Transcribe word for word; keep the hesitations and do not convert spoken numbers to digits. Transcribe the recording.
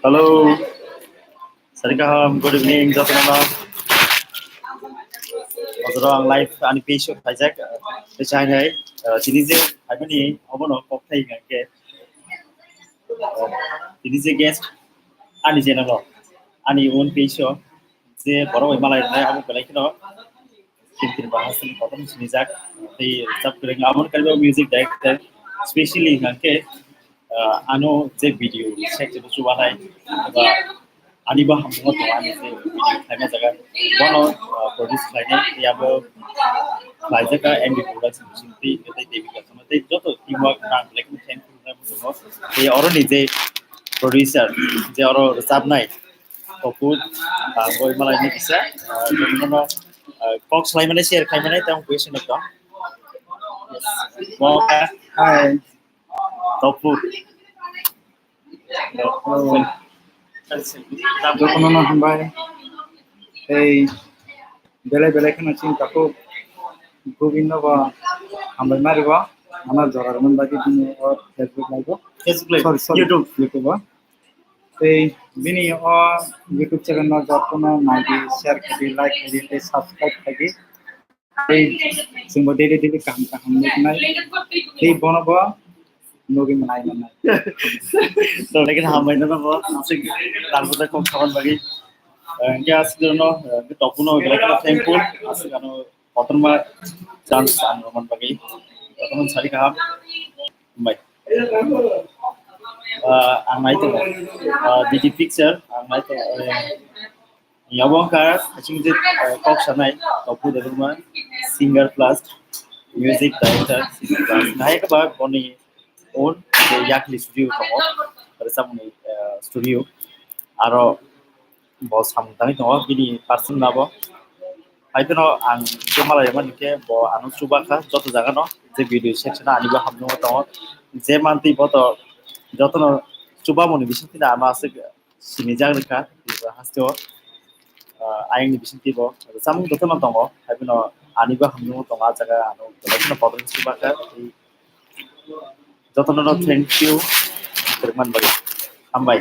Hello. Sari kaham, good evening, jotono. Ojoro ang live ani page o khaijak, tei chai nai, tini je phaimani obono kok thai hingkha khe, tini je guest ani channel o, ani own page o je borok bai malai rwnai abo belai kheno Kintir bahasini kotor sinijak, tei rwchap kwrwng aboni kaibo music director, specially hingkha khe, ah, ano je video section o chubanai, eba ani bo hamjwngo tongo ani je video khlaima jaga, bono, ah, produce khlainai, tei abo khlaijak kha M B Production bising tei, tei Devika Chakma tei joto team work nang belai kheno thank you hwnwi muchungo. Tei oroni je producer, je oro rwchapnai, Topu, ah, boi malai ni kisa, ah, jotono, ah, kok salai mani share khai mani tamo question ekdom. Mo ka, hi. Topu. Jotono no hambai. Tei belai belai kheno chini takhuk Govind no bo hambai mari bo. Ano jora rwmani bagwi bini o Facebook live o. Facebook live, sorry, sorry, YouTube. YouTube o. Tei bini o YouTube channel no jotono naidi, share khaidi, like khaidi, tei subscribe khaidi. Tei chwngbo daily daily kaham kaham nuknai. Tei bono bo nugwi manai manai. To lekin hambai no bo asik rang buda kok khaban bagwi. Hingke asik no, hingke Topu no belai kheno thankful. Asik ano kotorma chance ang rwmani bagwi. Jotono sari kaham. Hambai. Ah, ang nai tongo. Ah, D D Picture, ang nai tongo. Eh, yabo wngkha, haching je, eh, kok sanai, Topu Debbarma, singer plus music director, singer plus. Nai khe ba boni own je Yakli studio tongo, rwchapmani, eh, studio. Aro bo samung tangwi tongo, bini person labo. Hai phano ang je malai rwmani khe bo ano chuba kha joto jaga no, je video section o ani bo hamjwngo tongo. Je mantwi bo to jotono chubamoni bisingtwi no ano aswk sinijak rwkha Tripura hasteo. Ah, ayangni bisingtwi bo samung jotono tongo, hai phano ani bo hamjwngo tongo ah jaga ano belai kheno kotor chuba kha. Jotono no thank you, kwrwngmani bagwi. Hambai.